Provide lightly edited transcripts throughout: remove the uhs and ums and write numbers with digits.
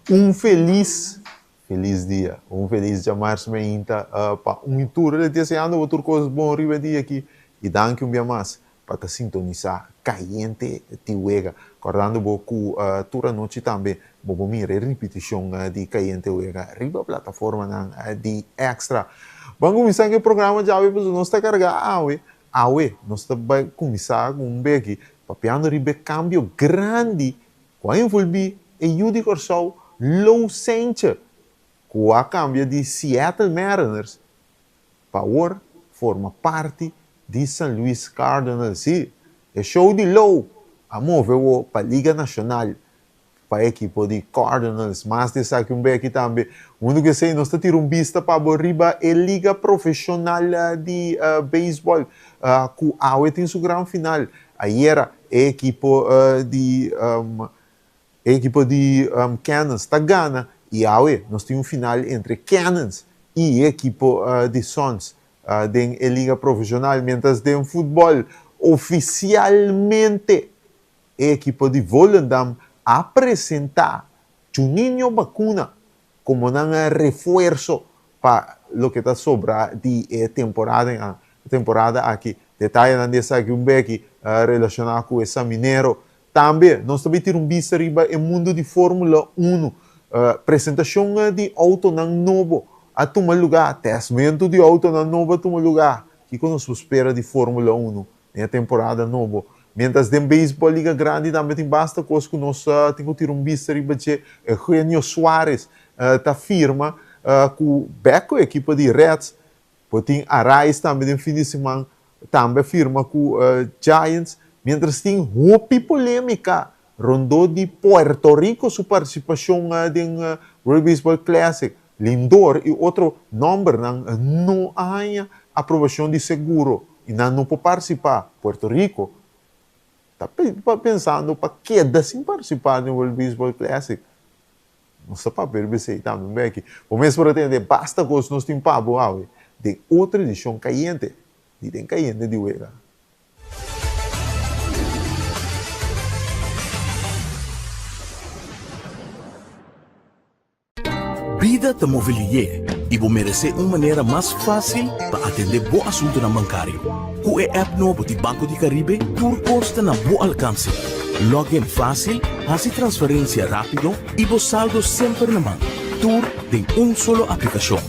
Un felis felis dia, un felis djamars meinta pa un i tur. El deseando bo tur kos bon riba e dia aki i danki un bia mas pa ta sintonisá Kayente di Wega. Kòrdando bo ku tur anochi tambe bo por mira e ripitishon di Kayente Wega riba plataformanan di Extra. Ban kuminsá ku e programa djawe pasobra nos ta kargá awe. Awe nos ta bai kuminsá ku un beki papiando riba e kambio grandi ku a envolví e yu di Kòrsou Lou Sentje ku a kambia di Seattle Mariners pa awor forma parti di San Luis Cardinals. Sí, e show di Lou a move awor pa Liga Nashonal pa e ekipo di Cardinals. Mas di esaki un beki tambe. Huntu ku esei nos ta tira un bista pa bo riba e liga profeshonal di beisbòl ku awe tin su gran final. Ayera e ekipo di e ekipo di Cannons ta gana i awe nos tin un final entre Cannons i e ekipo di Suns den e liga profeshonal. Mientras den futbòl ofisialmente e ekipo di Volendam a presentá Juninho Bacuna komo nan refuerso pa loke ta sobra di e temporada temporada aki. Detayenan di esaki un beki relashoná ku e Saminero. Tambe nos ta bai tira un bista riba e mundu di Formula Uno. Presentashon di outonan nobo a tuma lugá, tèstmentu di outonan nobo a tuma lugá. Kiko nos por spera di Formula Uno den e temporada nobo? Miéntras den beisbòl Liga Grandi tambe tin basta kos ku nos tin ku tira un bista riba dje. Eugenio Suarez ta firma ku bèk ku e ekipo di Reds. Por tin Arraez tambe den fin di siman tambe a firma ku Giants. Miéntras tin hopi polémika rondó di Puerto Rico su partisipashon den World Baseball Classic. Lindor i otro nòmbernan no a haña aprobashon di seguro i nan no por partisipá. Puerto Rico ta pensando pa keda sin partisipá den World Baseball Classic. Nos ta papia riba esei tambe, Becky. Bo mes por a tende basta kos nos tin pa bo awe den otro edishon Kayente di Den Kayente di Wega. Bida ta move lié i bo meresé un manera mas fásil pa atendé bo asuntunan bankario. Ku e app nobo di Banco di Caribe tur kos ta na bo alkanse. Log in fásil, hasi transferensia rápido i bo saldo semper na man. Tur den un solo aplikashon.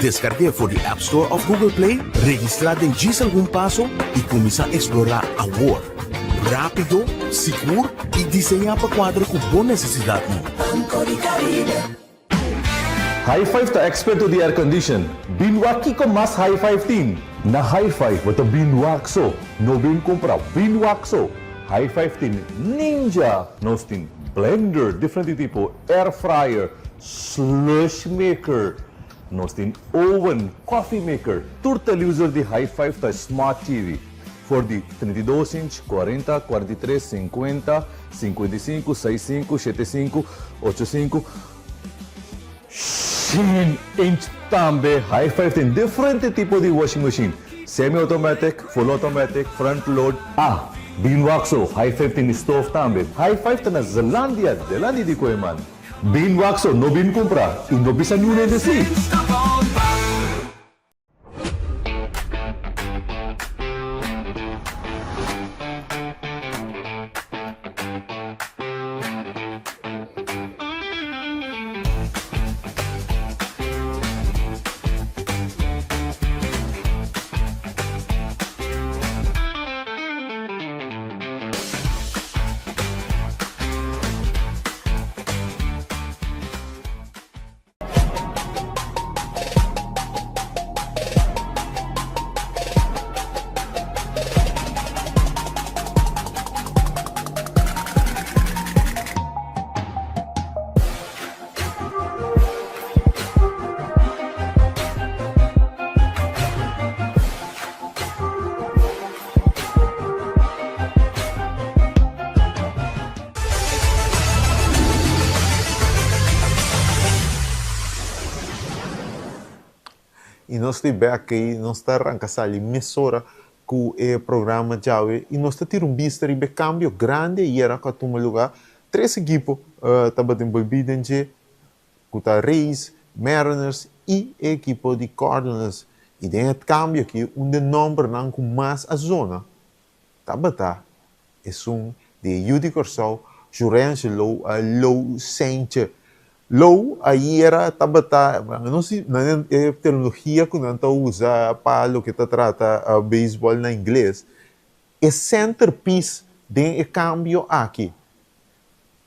Deskarg'é for di App Store òf Google Play, registrá den djis algun paso i kuminsá eksplorá awor. Rápido, sigur i diseñá pa kuadra ku bo nesesidatnan. Banco di Caribe. High Five ta experto di aircondition. Bin wak kiko mas High Five tin. Na High Five bo ta bin wak so, no bin cumpra, bin wak so. High Five tin Ninja, nos tin blender diferente tipo, air fryer, slush maker, nos tin oven, coffee maker. Tur televisor di High Five ta smart TV. For di 32 inch, 40, 43, 50, 55, 65, 75, 85, 100 inch tambe. High Five tin diferente tipo di washing machine, semi automatic, full automatic, front load. Ah, bin wak so, High Five tin stove tambe. High Five ta na Zelandia, delanti di Kooiman. Bin wak so, no bin cumpra y no bisa niun hende si. I nos ta bek ei, nos ta ranka sali mesora ku e programa djawe i nos ta tira un bista riba e kambio grandi ayera ku a tuma lugá. Tres ekipo tabata enbolbí den dje. Ku ta Rays, Mariners i e ekipo di Cardinals. I den e kambio aki un di e nòmbernan ku mas a zona tabata esun di e yu di Kòrsou, Jurangelo Lou Seintje. Lou ayera tabata, no si nan e terminologia ku nan ta usa pa loke ta trata beisbòl na ingles, e centerpiece den e kambio aki.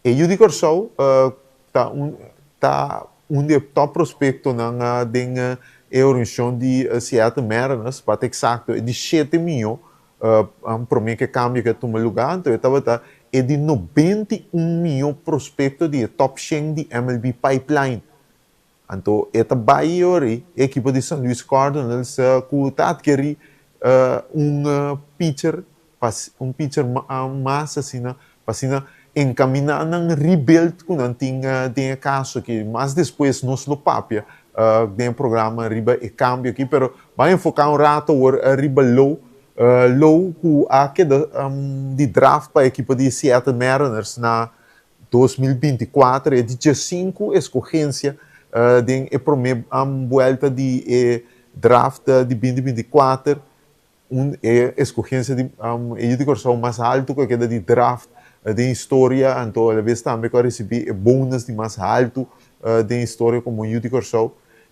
E yu di Kòrsou ta un ta un di e tòp prospektonan den e organisashon di Seattle Mariners, pa ta eksakto e di shete mihó promé ku e kambio ke a tuma lugá, anto e tabata e di 91 mihó prospekto di e tòp shen di MLB Pipeline. Anto e ta bai yori e ekipo di San Luis Cardinals ku ta atkerí un pitcher pa un pitcher mas asina pa asina enkaminá nan rebuild ku nan tin den e kaso aki. Mas despues nos lo papia den e programa riba e kambio aki pero ban enfoká un rato awor riba Low. Low ku a keda di draft pa e ekipo di Seattle Mariners na 2024 e di 15 eskogensia den e promé buelta di e draft di 2024, un e eskogensia di e yu di Kòrsou mas haltu ku a keda di draft den historia, anto alabes tambe ku a risibí e bonus di mas haltu den historia komo yu di Kòrsou.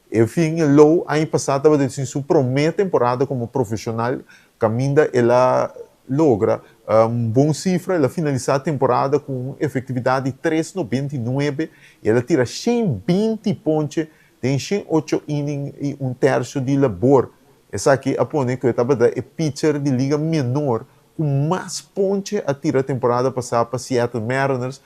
Enfin, Low aña pasá tabata tin su promé temporada komo profeshonal kaminda el a logra un bon sifra, el a finalisá temporada ku un efektividat di 3,99 i el a tira 120 ponche den 108 inning i un tèrsio di labor. Esaki a pone ku e tabata e pitcher di liga menor ku mas ponche a tira temporada pasá pa Seattle Mariners.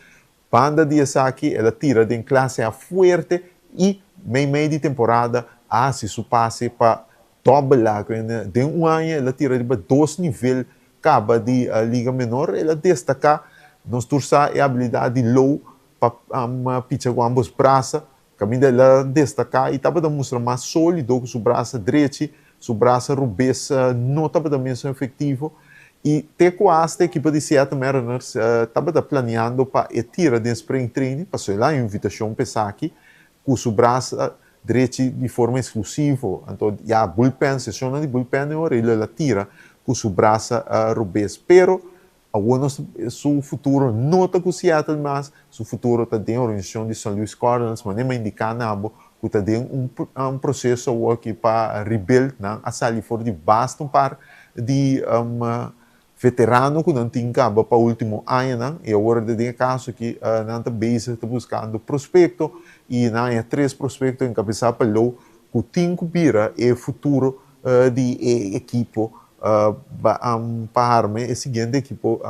Banda di esaki el a tira den klase A fuerte i meimei di temporada a hasi su pase pa Double A. Den un aña el a tira riba dos nivel kaba di liga menor. El a destaká, nos tur sa e abilidat di Low pa picha ku ambos brasa. Kaminda el a destaká i tabata mustra mas sólido ku su brasa drechi, su brasa rubes no tabata mesun efektivo. I te ku asta ekipo di Seattle Mariners tabata planeando pa e tira den spring training, pasobra el a haña un invitashon pa esaki ku su brasa drechi di forma eksklusivo. Anto ya bullpen, seshonnan di bullpen e ora el a tira ku su brasa rubes. Pero Awor nos su futuro no ta ku Seattle mas, su futuro ta den organisashon di San Luis Cardinals, manera mi a indiká na bo ku ta den un proseso awor aki pa rebuild, nan a sali for di basta un par di veterano ku nan tin kaba pa ultimo añanan i awor den e kaso aki nan ta bezig ta buskando prospekto i nan haña tres prospekto enkabesá pa Low ku tin ku bira e futuro di e ekipo pa arma e siguiente ekipo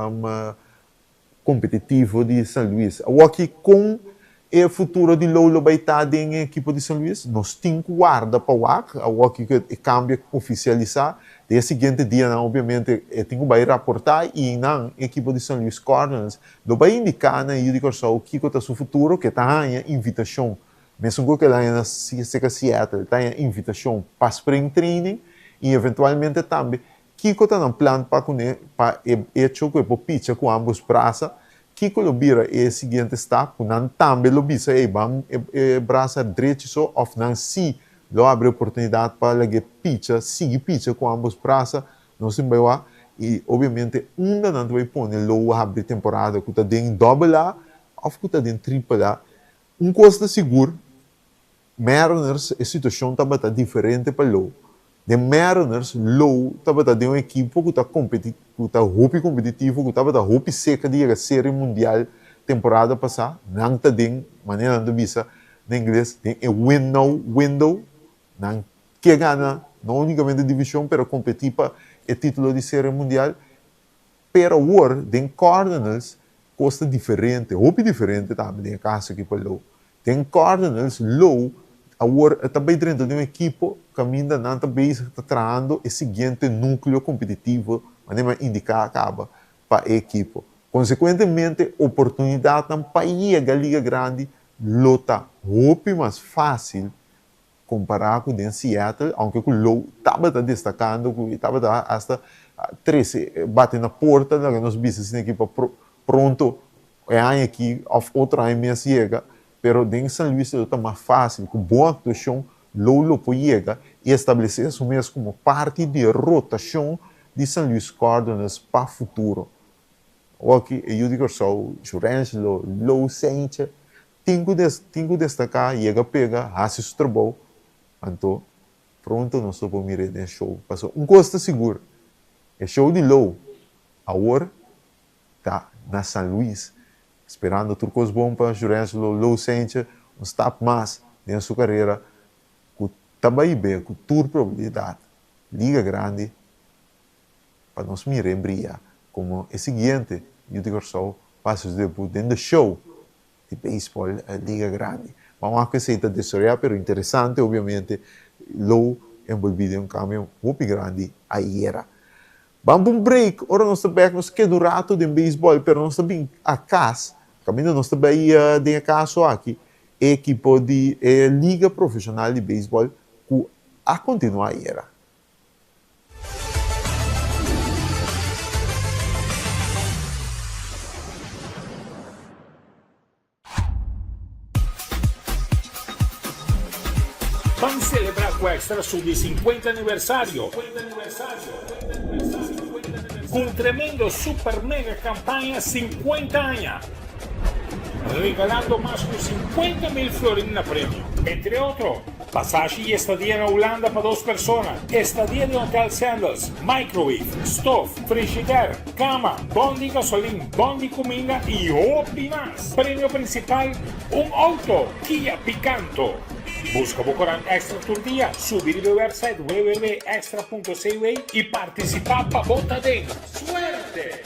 kompetitivo di San Luis. Awoki kon e futuro di Low lo bai ta den e ekipo di San Luis? Nos tin ku warda pa wak awoki ku e kambio ofisialisá. Den e siguiente dianan obviamente e tin ku bai raportá i nan ekipo di San Luis Cardinals lo bai indiká na e yu di Kòrsou kiko ta su futuro, ke ta haña invitashon Mesun ku kel aña na seka Seattle ta haña invitashon pa spring training i eventualmente tambe kiko ta nan plan pa kuné pa e echo ku e por picha ku ambos brasa, kiko lo bira e siguiente stap ku nan tambe lo bisa ey ban e brasa drechi so òf nan si lo abri oportunidat pa lag'é picha sigui picha ku ambos brasa. Nos tin bai wak i obviamente unda nan ta bai pone lo habri temporada ku ta den dòbel A òf ku ta den tripel A. Un kos ta sigur, Mariners e situashon tabata diferente pa Low. Den Mariners, Low tabata den un ekipo ku ta kompeti ku ta hopi kompetitivo, ku tabata hopi seka di yega Serie Mundial temporada pasá. Nan ta den, manera nan ta bisa na ingles, den e win now window. Nan ke gana no únikamente divishon pero kompetí pa e título di Serie Mundial. Pero awor den Cardinals cos ta diferente, hopi diferente tambe den e caso aki pa Low. Den Cardinals, Low awor ta bay drenta den un ekipo caminda nan ta bezig ta trahando e siguiente nucleo competitivo, manera mi a indica caba, pa e ekipo. Consecuentemente oportunidadnan pa yega Liga Grandi lo ta hopi mas facil Kompará ku den Seattle, aunke ku Low tabata destakando ku e tabata asta trese bati na porta laga nos bisa asina aki pa pronto e aña aki òf otro aña mes yega. Pero den San Luis lo ta mas fásil, ku bon aktuashon Lou lo por yega i establesé su mes komo parti di e rotashon di San Luis Cardinals pa futuro. Awor-ki e yu di Kòrsou, Jurangelo Lou Seintje, tin ku tin ku destaká, yega pega, hasi su trabou, anto pronto nos lo por mir'é den show. Pasobra un kos ta sigur, e show di Lou awor ta na San Luis, Sperando tur kos bon pa Jurenslo Lou Seintje, un stap mas den su karera ku ta bai be ku tur probabilidat Liga Grandi pa nos mir'é bria komo e siguiente yu di Kòrsou pa hasi su debut den The Show di beisbòl Liga Grandi. Ban wak ku esei ta desaroyá pero interesante obiamente Lou enbolbí den un kambio hopi grandi ayera. Ban pa un break, ora nos ta bek nos keda un rato den beisbòl pero nos ta bin a kas, kaminda nos ta bai den e kaso aki e ekipo di e liga profeshonal di beisbòl ku a kontinuá ayera. Ban celebra cu Extra su di 50 aniversario cu un tremendo super mega campaña 50 aña, regalando mas cu 50 mil florin na premio. Entre otro, Pasashi y estadia na Hulanda pa dos persona, estadia den Hotel Sandals, microwave, stof, frigider, cama, bon di gasolin, bon di cuminda y hopi mas. Premio principal, un auto Kia Picanto. Busca bo corant Extra tur dia, subi riba e website www.extra.cw y participa pa bo ta den. Suerte!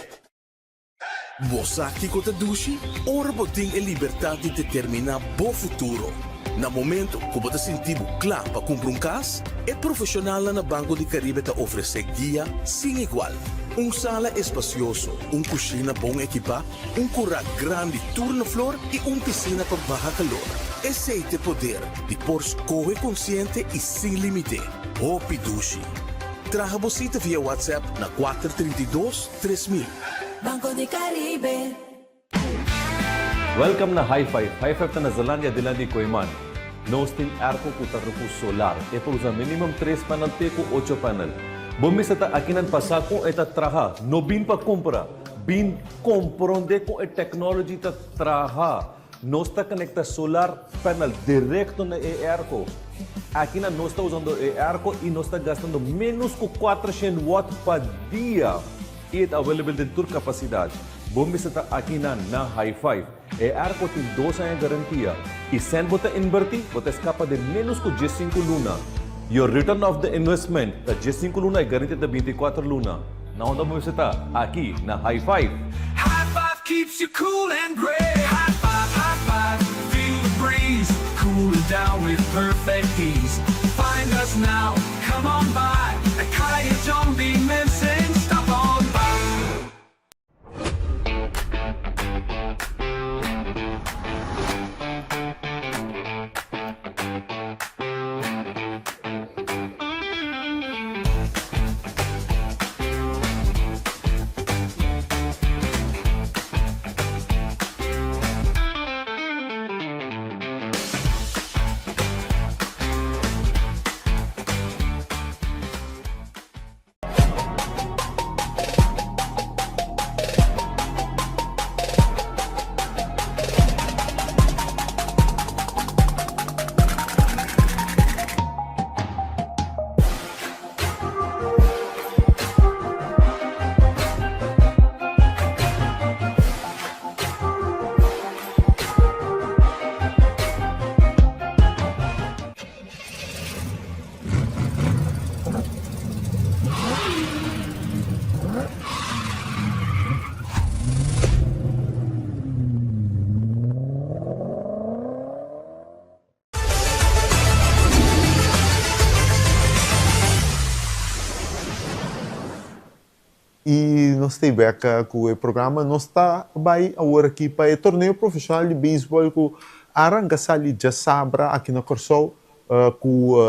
Bo sa kiko ta dushi? Ora bo tin e libertat di determiná bo futuro. Na momento ku bo ta sinti bo kla pa kumpra un kas, e profeshonalnan na Banco di Caribe ta ofresé guia sin igual. Un sala espasioso, un kushina bon ekipá, un kurá grandi tur na flor i un pisina pa baha kalor. Esei t'e poder di por skohe konsiente i sin límite. Hopi dushi! Traha bo sita via WhatsApp na 432. 3000. Banco di Caribe. Welcome na High Five. High Five ta na Zelandia dilanti di Kooiman. Nos tin airco cu ta ruku solar. E por usa minimum tres panel te cu ocho panel. Bo mester ta akinan pa sa con e ta traha. No bin pa cumpra. Bin compronde con e technology ta traha. Nos ta conecta solar panel directo na e airco. Akinan nos ta usando e airco y nos ta gastando menos cu 400 watt pa dia. Y e ta available den tur capacidad. Bo mester ta akinan na High Five. E airco tin dos aña garantia. Y cent bo ta inverti, bo ta escapa den menos cu 15 luna. Your return of the investment ta 15 luna y garantia ta 24 luna. Na unda bo mester ta? Aki na High Five! High five keeps you cool and great High five, high five, feel the breeze Cool it down with perfect ease Find us now, come on by At Kaya John B. Mensen, stop on by. Y nos ta bek cu e programa. Nos ta bay awor aki pa e torneo profesional di beisbol cu a ranca sali djasabra aki na Corsou cu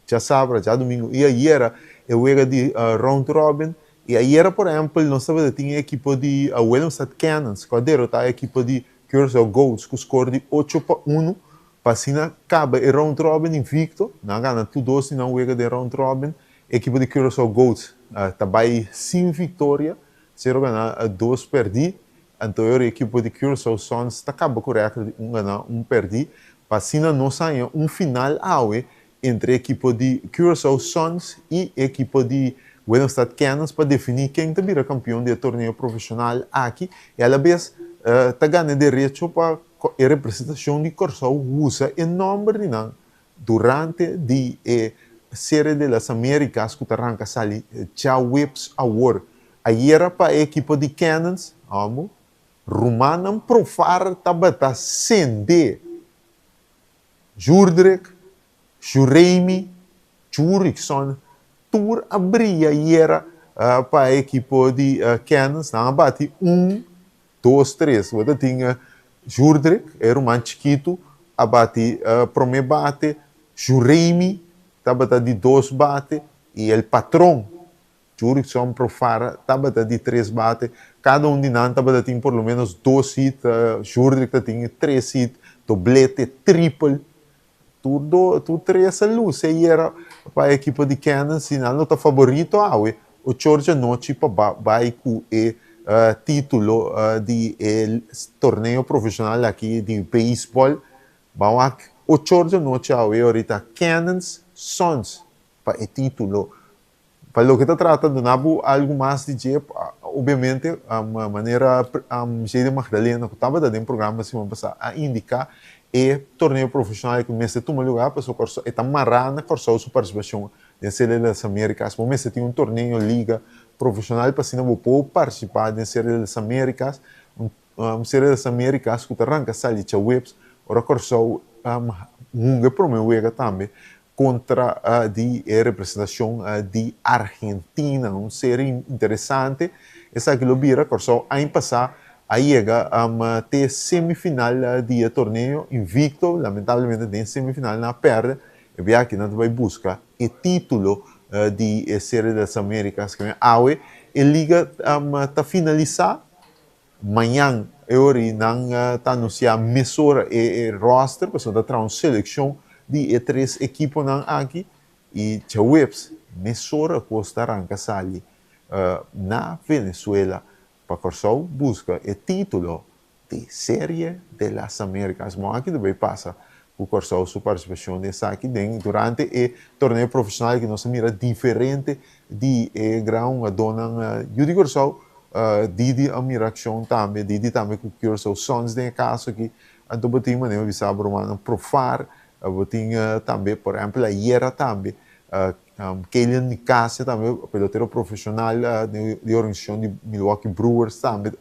djasabra, djadomingo y ayera e wega di round robin. Y ayera por ehempel nos tabata tin e ekipo di Willemstad Cannons cu a derota e ekipo di. Curaçao Goats ku skor di ocho pa unu pa asina kaba e round robin invikto. Nan a gana tur dos di nan wega den round robin. Ekipo di Curaçao Goats ta bai sin viktoria, sero gana dos pèrdí. Anto e ora e ekipo di Curaçao Suns ta kaba ku rèkòrt di un gana un pèrdí. Pa asina nos haña un final awe entre ekipo di Curaçao Suns i ekipo di Willemstad Cannons pa definí ken ta bira kampion di e torneo profeshonal aki i alabes ta gana e derecho pa e representashon di Kòrsou usa e nòmber di nan durante di e Serie de las Americas ku ta ranka sali djaweps awor. Ayera pa e ekipo di Cannons, amo, rumannan Profar tabata sende. Jurdrick, Juremy, Jurickson tur a bria ayera pa e ekipo di Cannons. Nan a bati un, dos, tres. Bo ta tin Jurdrick, e ruman chikitu, a bati prome bate, Juremy tabata di dos bate i el patron Jurickson Profar tabata di tres bate. Kada un di nan tabata tin por lo menos dos hit. Jurdrick ta tin tres hit, doblete, triple. Tur do, tur tres a luce ayera pa e ekipo di Cannons y nan lo ta favorito awe ocho or djanochi pa bai cu e titulo di e torneo profesional aki di beisbol. Ban wak ocho or djanochi awe orita Cannons Suns pa e titulo. Pa loke ta trata duna bo algu mas di dje, obviamente, manera Jayden Magdalena ku tabata den programa siman pasá a indiká, e torneo profeshonal ku mester tuma lugá pasobra Kòrsou e ta mará na Kòrsou su partisipashon den Serie de las Americas. Bo mester tin un torneo liga profeshonal pa asina bo por partisipá den Serie de las Americas, un Serie de las Americas ku ta ranka sali djaweps ora Kòrsou hunga e promé wega tambe kontra di e representashon di Argentina. Un seri interesante. Esaki lo bira Kòrsou aña pasá a yega te semifinal di e torneo invicto. Lamentablemente den semifinal nan a pèrdè. E bia aki nan ta bai buska e título di e Serie de las Americas. Awe e liga ta finalisá. Mañan e ora i nan ta anunsiá mesora e roster pasobra ta traha un selekshon di e tres ekiponan aki i djaweps mesora kos ta ranka sali na Venezuela pa Kòrsou buska e título di Serie de las Americas. Bon aki ta bai pasa ku Kòrsou su partisipashon den esaki den durante e torneo profeshonal ki nos a mira diferente di e gran hungadónan yu di Kòrsou. Didi a mira akshon tambe, Didi tambe ku Curaçao Suns den e kaso aki. Anto bo tin manera bisa bo rumannan Profar, bo tin tambe por ehèmpel ayera tambe Kelian Nicasia tambe pelotero profeshonal di organisashon di Milwaukee Brewers tambe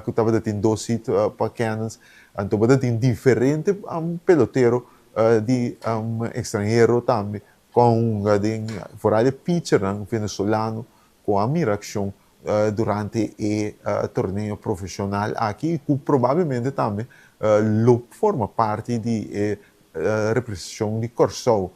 ku tabata tin dos hit pa Cannons. Anto bo ta tin diferente pelotero di ekstranhero tambe ku a hunga den foral e pitchernan venezolano ku a mira akshon durante e torneo profeshonal aki i ku probablemente tambe lo forma parti di e representashon di Kòrsou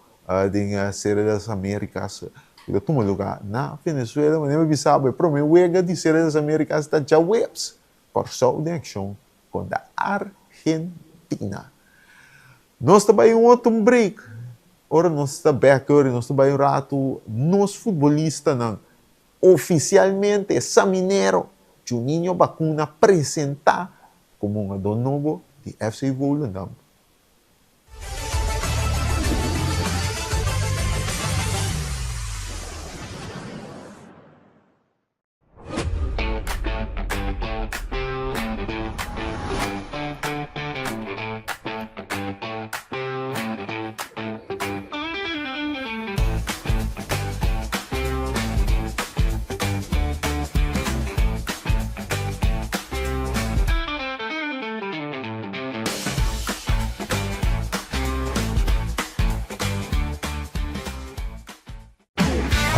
den Serie de las Americas ku ta tuma lugá na Venezuela. Manera mi bisa bo e promé wega di Serie de las Americas ta djaweps, Kòrsou den akshon kontra Argentina. Nos ta bai un otro break. Ora nos ta bek ora nos ta bai un ratu nos futbolistanan Oficialmente Saminero Juninho Bacuna presenta como hungador nobo di FC Volendam.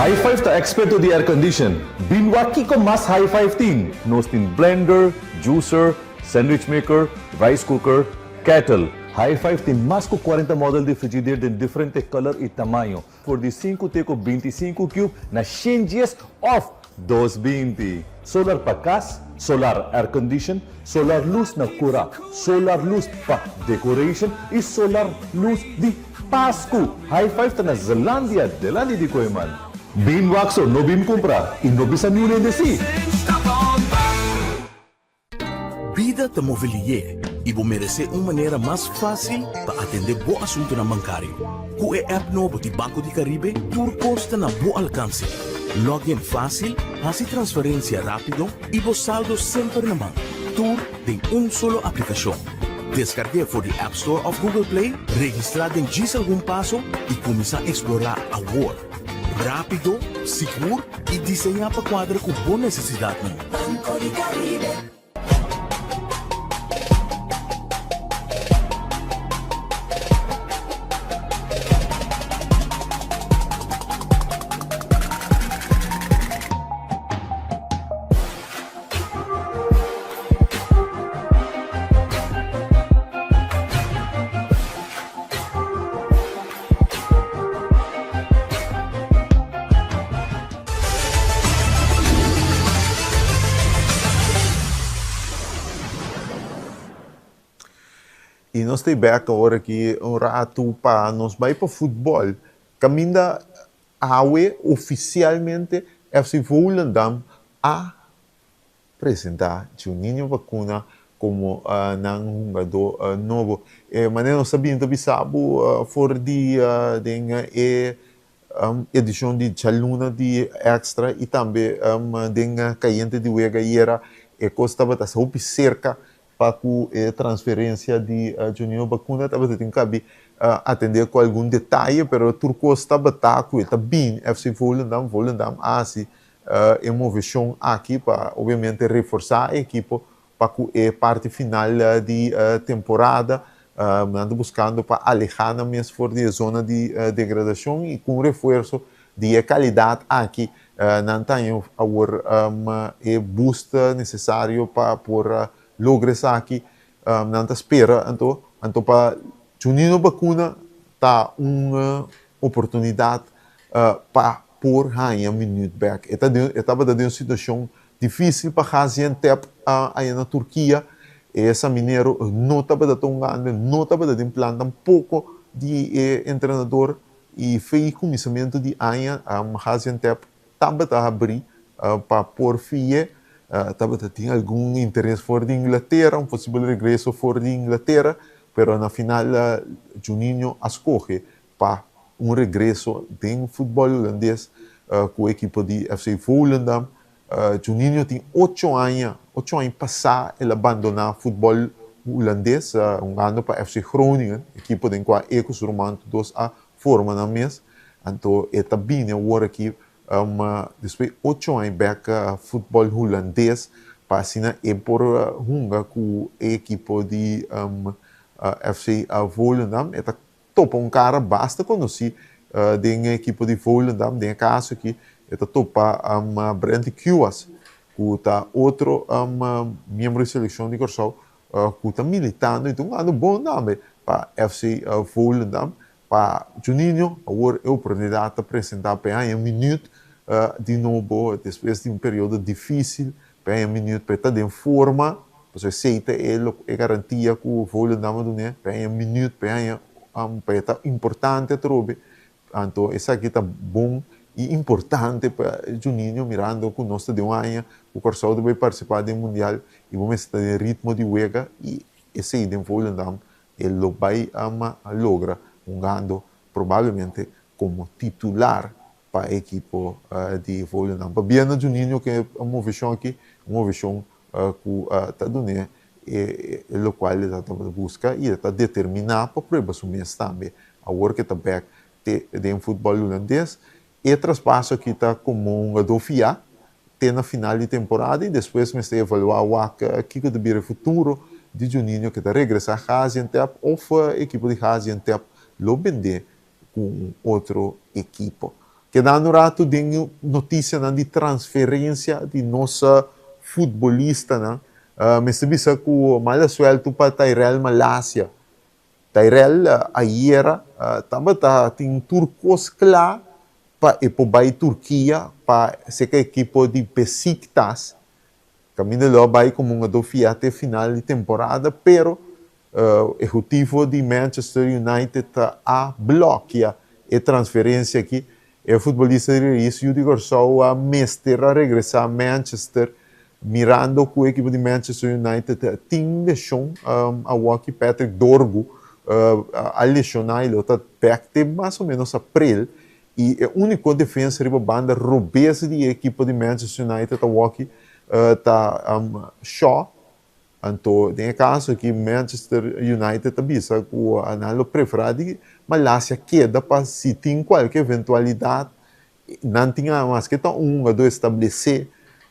High Five ta experto di air condition. Bin wak kiko mas High Five tin. Nos tin blender, juicer, sandwich maker, rice cooker, kettle. High Five tin mas ku cuarenta model di frigider den diferente color y tamaño, for di sinku te ku 25 cube na shen dies of dos binti. Solar pa cas, Solar air condition, solar luz na cura, solar luz pa decoration y solar luz di Pascu. High Five ta na Zeelandia, dilanti di Kooyman. Bin wak so, no bin cumpra y no bisa niun hende si. Bida ta move lié y bo merece un manera mas facil pa atende bo asuntonan bancario. Cu e app nobo di Banco di Caribe tur cos ta na bo alcance. Login facil, haci transferencia rapido y bo saldo semper na man. Tur den un solo aplicacion. Descargu'é for di App Store of Google Play, registra den djis algun paso y cuminsa explora awor. Rapido, sigur y diseñá pa cuadra cu bo necesidadnan. Banco di Caribe. Y nos ta bek awor aki un ratu pa nos bai pa futbol. Caminda awe oficialmente FC Volendam a presentá Juninho Bacuna komo nan hungadó nobo. E manera nos ta bini ta bisa bo for di den e edishon di djaluna di Extra i tambe den Kayente di Wega ayera e kos tabata hopi serka pa ku e transferensia di Juninho Bacuna tabata tin kabi atendé ku algun detaye pero tur kos tabata ku e ta bini FC Volendam, Volendam a hasi E moveshon aki pa obviamente reforsá e ekipo pa ku e parti final di temporada. Nan ta buskando pa alehá nan mes for di e zona di degradashon i ku un refuerso di e kalidat aki nan ta haña awor e boost nesesario pa por logra esaki. Nan ta spera anto anto pa Juninho Bacuna ta un oportunidat pa por haña minuut bek. E ta den e tabata den un situashon difísil pa Gaziantep aya na Turkia. E saminero no tabata ta un grande, no tabata den plan tampoko di e entrenador i fei kuminsamentu di aña Gaziantep tabata habrí pa por fi'e. Tabata tin algun interes for di Inglatera, un posibel regreso for di Inglatera, pero na final Juninho a skohe pa un regreso den futbòl hulandes ku ekipo di FC Volendam. Juninho tin ocho aña, ocho aña pasá el a bandoná futbòl hulandes hungando pa FC Groningen, ekipo den kua e ku su ruman tur dos a forma nan mes. Anto e ta bini awor aki despues di ocho aña bèk futbòl hulandes pa asina e por hunga ku e ekipo di FC Volendam. E ta topa un kara basta konosí den e ekipo di Volendam, den e kaso aki e ta topa Brently Kuwas ku ta otro miembro di selekshon di Kòrsou ku ta militando i ta hungando bon tambe pa FC Volendam. Pa Juninho awor e oportunidat ta presentá pa e haña minüt di nobo despues di un periodo difísil pa e haña minüt pa e ta den forma. Pasobra esei ta e lo e garantia ku Volendam a dun'é, pa e haña minüt, pa e haña pa e ta importante atrobe. Anto esaki ta bon i importante pa Juninho mirando ku nos ta den un aña ku Kòrsou ta bai partisipá den mundial i bo mester ta den ritmo di wega i esei den Volendam e lo bai a logra hungando probablemente komo titular pa e ekipo di Volendam. Pabia na Juninho ku e moveshon aki, un moveshon ku ta dun'é e lokual e ta tabata buska i e ta determiná pa prueba su mes tambe awor ku e ta bèk te den futbòl hulandes. E traspaso aki ta komo un hungadó fiá te na final di temporada i despues mester evaluá wak kiko ta bira e futuro di Juninho ku ta regresá Gaziantep òf ekipo di Gaziantep lo bend'é ku un otro ekipo. Kedando un ratu den notisianan di transferensia di nos futbolistanan, mester bisa ku mala sueltu pa Tyrell Malacia. Tyrell ayera tabata tin tur kos kla pa e por bai Turkia pa seka ekipo di Besiktas. Kaminda lo a bai komo un hungadó fiá te final di temporada, pero ehekutivo di Manchester United a blòkia e transferensia aki. E futbolista di rais yu di Kòrsou a mester a regresá Manchester mirando ku e ekipo di Manchester United tin leshon. Awoki Patrick Dorgu a leshoná i lo ta bèk te mas o ménos aprel I e úniko defensa riba banda robes di e ekipo di Manchester United awoki ta Shaw. Anto den e kaso aki Manchester United ta bisa ku nan lo preferá di Malacia keda pa si tin kualke eventualidat nan tin maske ta un hungadó establesé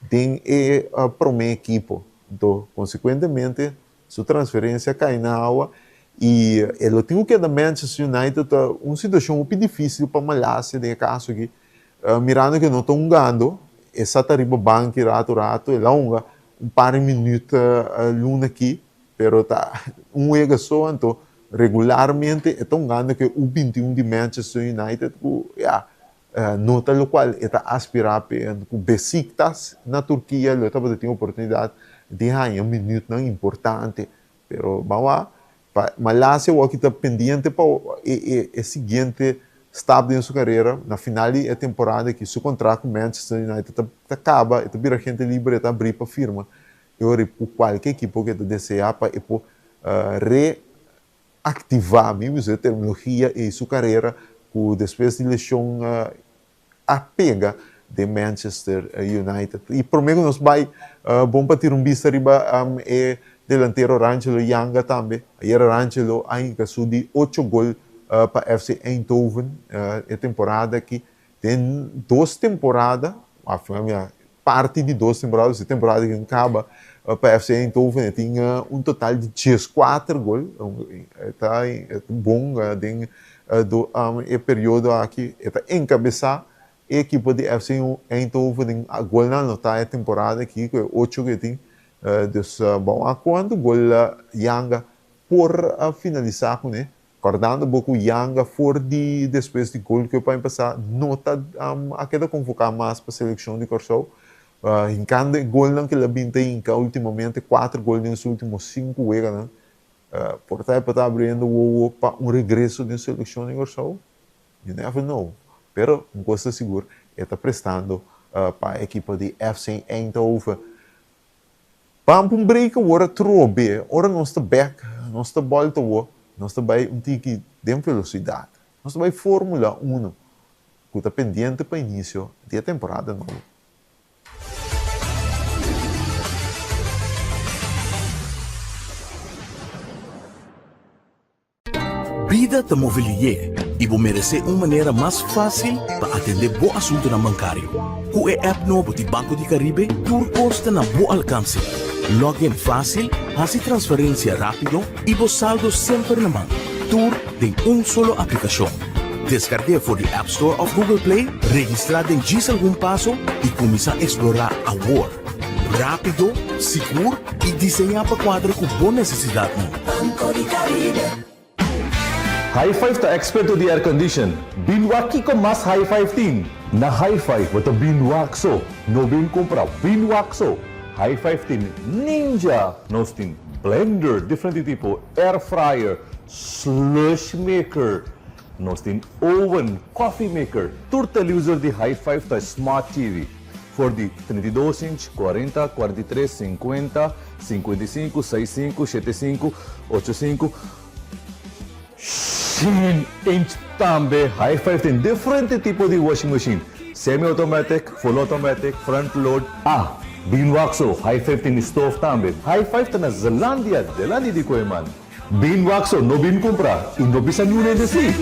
den e promé ekipo. Anto konsekuentemente Su transferencia a cay na awa y e lo tin cu keda Manchester United ta un situacion hopi dificil pa Malacia den e caso aki mirando cu e no ta hungando e sa ta riba banki rato rato el a hunga un par di minuut luna aki pero ta un wega so anto regularmente e ta hungando cu e U 21 di Manchester United cu ya no ta locual e ta aspira p'e cu Besiktas na Turkia lo tabata tin oportunidad di haña minuutnan importante pero ban wak pa Malasia awor ki ta pendiente pa e siguiente stap den su carera na final di e temporada aki su contract cu Manchester United ta caba e ta bira agente liber e ta abri pa firma e ora cu cualke ekipo cu e ta desea pa e por re Aktivá, mi usa e terminologia ei, su karera ku despues di leshon a pega den Manchester United. I promé ku nos bai, bon pa tira un bista riba e delantero Rangelo Janga tambe. Ayer Rangelo a hinka su di ocho gol pa FC Eindhoven e temporada aki. Den dos temporada, parti di dos temporada, si temporada aki no kaba, pa FC Eindhoven e tin un total di dieskuater gol, e ta bon den e periodo aki, e ta enkabesá e ekipo di FC Eindhoven den golnan anotá e temporada aki ku e ocho ku e tin, dus bon a kuantu gol Yanga por finalisá kuné. Kòrdando bo ku Yanga for di despues di gol ku e paña pasá no ta a keda konvoká mas pa selekshon di Kòrsou. Hinkando e golnan ku el a bin ta hinka últimamente, kuater gol den su último sinku weganan, por ta e por ta abriendo wowo pa un regreso den selekshon di Kòrsou? You never know. Pero un kos ta sigur, e ta prestando pa e ekipo di FC Eindhoven. Ban pa un break awor atrobe, ora nos ta bek, nos ta bolta awor, nos ta bai un tiki den velocidad. Nos ta bai Formula Uno, cu ta pendiente pa inicio di e temporada nobo. Bida ta move lié i bo meresé un manera mas fásil pa atendé bo asuntunan bankario. Ku e app nobo di Banco di Caribe tur kos ta na bo alkanse. Log in fásil, hasi transferensia rápido i bo saldo semper na man. Tur den un solo aplikashon. Deskarg'é for di App Store òf Google Play, registrá den djis algun paso i kuminsá eksplorá awor. Rápido, sigur i diseñá pa kuadra ku bo nesesidatnan. Banco di Caribe. High Five ta experto di air condition. Bin wak kiko mas High Five tin. Na High Five bo ta bin wak so, no bin cumpra, bin wak so. High Five tin Ninja, nos tin blender diferente tipo, air fryer, slush maker, nos tin oven, coffee maker. Tur televisor di High Five ta smart TV. For di 32 inch, 40, 43, 50, 55, 65, 75, 85, 100 inch tambe. High Five tin diferente tipo di washing machine, semi automatic, full automatic, front load. Ah, bin wak so, High Five tin stove tambe. High Five ta na Zelandia, delandi di Koeman. Bin wak so, no bin cumpra y no bisa niun hende si.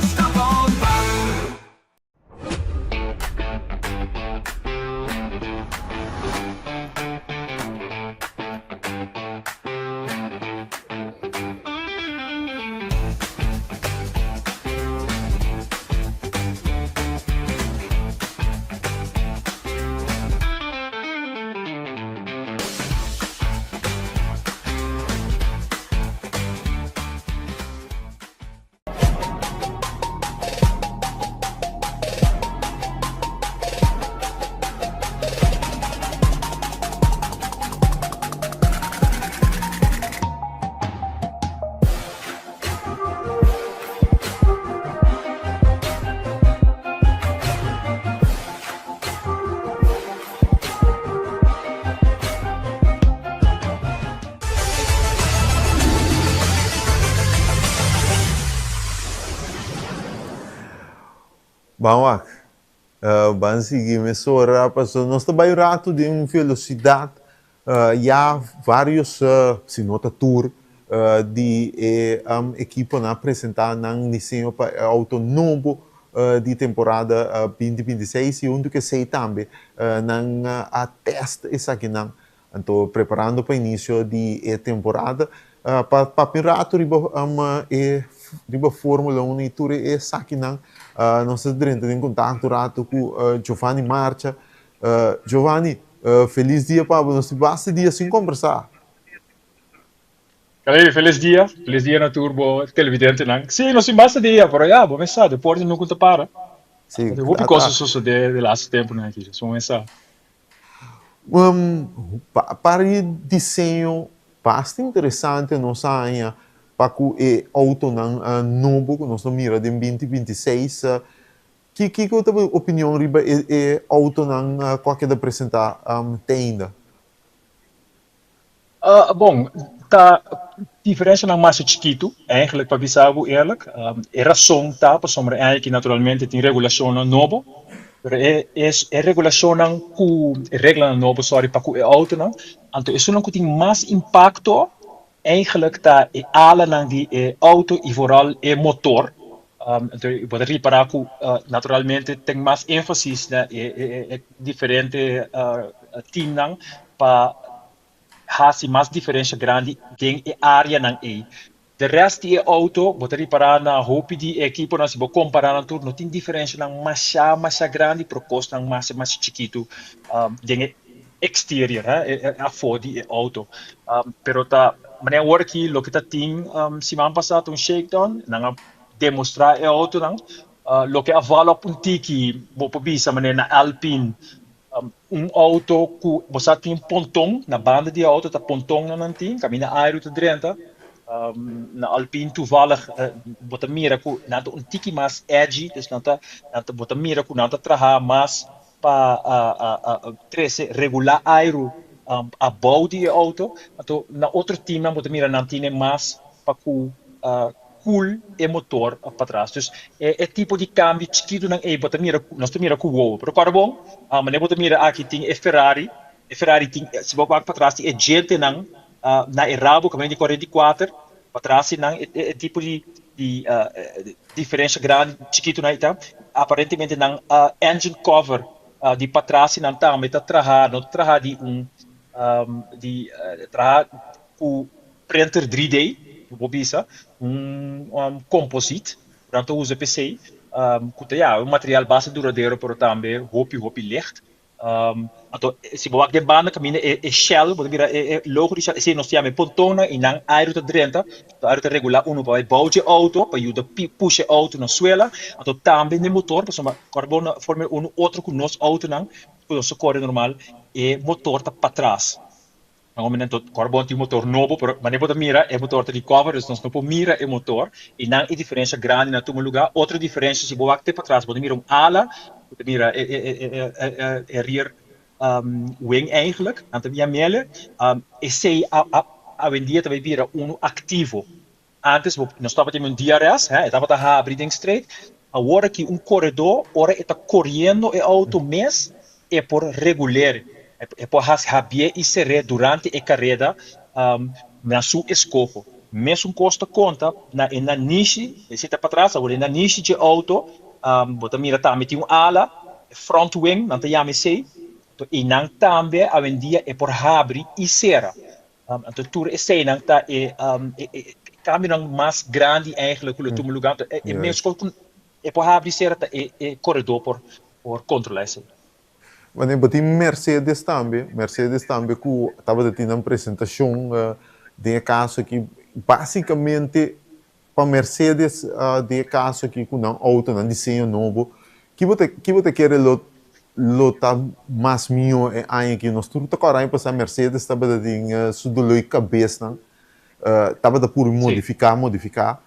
Ban wak. Ban sigui mesora pasobra nos ta bai ratu den un velosidat ya varios, si no ta tur, di e ekiponan a presenta nan diseño pa e auto nobo di temporada 2026 i huntu ku esei tambe nan a test esakinan. Anto preparando pa inicio di e temporada pa papia un rato riba e riba Formula 1 y tur e esakinan nos ta drenta den contacto un rato cu Giovanni Marcha. Giovanni, feliz dia pa bo, nos tin basta dia sin combersa. Hey, feliz dia, feliz dia na tur bo televidentenan. Sí, nos tin basta dia, pero ya, bo mes sa, deporte nunca ta para. Sí, Hopi cos a sosode de laatste temponan aki, dus bo mes sa. Para e diseño basta interesante nos a haña pa ku e outonan nobo ku nos lo mira den 2026. Kiko ta bo opinion riba e outonan ku a keda presentá te ainda? Bon, ta diferencianan masha chikitu, eigenlijk pa bisa bo eerlijk. E rason ta pasobra e aña aki naturalmente tin regulacionnan nobo, pero e e regulacionnan cu, e reglanan nobo, sorry, pa cu e autonan, anto esunnan cu tin mas impacto eigenlijk ta e alanan di e auto y vooral e motor. Anto bo ta ripara cu naturalmente tin mas enfasis na e diferente teamnan pa hasi mas diferensha grandi den e áreanan ei. De rest di e outo, bo ta ripará na hopi di e ekiponan, si bo kompará nan tur, no tin diferenshanan mashá mashá grandi, pero kosnan masha masha chikitu den e eksterior, e afó di e outo. Pero ta manera awor aki loke ta tin siman pasá ta un shakedown, nan a demostrá e outonan, loke a val op un tiki, bo por bisa manera na Alpine, Un auto ku bo sa tin ponton na banda di e auto ta pontonnan nan tin kaminda airu ta drenta. Na Alpine toevallig bo ta mira ku nan ta un tiki mas edgy dus nan ta nan ta bo ta mira ku nan ta traha mas pa trese regulá airu abou di e auto. Anto na otro teamnan bo ta mira nan tine mas pa ku koel e motor patras. Dus e tipo di cambio chikitonan ey bo ta mira, nos ta mira cu wowo. Pero corda bon, manera bo ta mira aki tin e Ferrari, e Ferrari tin, si bo wak patras tin e djentenan na e rabo caminda di 44, patras tin nan e tipo di di diferencia grandi chikitonan ey ta. Aparentemente nan engine cover di patras tin nan tambe ta traha, no ta traha di un di traha cu Printer 3D, bo por bisa, un composite, ku nan ta usa p'esei, ku ta ya un material basta duradero pero tambe hopi hopi licht. Anto si bo wak den banda kaminda e Shell, bo ta mira e logo di Shell, esei nos ta yama e pontonnan i nan airu ta drenta, e airu ta regulá unu pa bai bou dje outo pa yuda pusha e outo na suela, anto tambe den motor pasobra kòrda bo na Formula Uno otro ku nos outonan ku nos ta kore normal e motor ta patras. Na momento kor bo tin motor nobo, pero manera bo ta mira e motor ta di cover, dus nos no por mira e motor y nan e diferencia grandi na tuma lugar. Otro diferencia si bo wak te patras bo ta mira un ala, bo ta mira e rear wing eigenlijk, nan ta yam'ele, esey awendia ta bay bira uno activo. Antes bo nos tabata tin un DRS, he, e tabata habri den straight. Awor aki un koredó ora e ta koriendo e outo mes e por reguler, e por hasi habié i ser'é durante e kareda na su eskoho. Mesun kos ta konta na e nanishi, esei ta patras, awor e nanishi dje outo bo ta mira tambe tin un ala, e front wing nan ta yama esei, einan tambe awendia e por habri i sera. Anto tur eseinan ta e cambionan mas grandi eigenlijk cu lo tuma lugar. Anto e mes cos cu e por habri cera ta e corredor por por controla esei. Wanneer bo tin Mercedes tambe, Mercedes tambe cu tabata tin nan presentacion den e caso aki, basicamente Pa Mercedes den e caso aki cu nan auto, nan diseño nobo, ki bo ta ki bo ta kere lo lo ta mas miho e aña aki? Nos tur ta kòrda aña pasá Mercedes tabata tin su doló di kabesnan, tabata puru modifiká modifiká,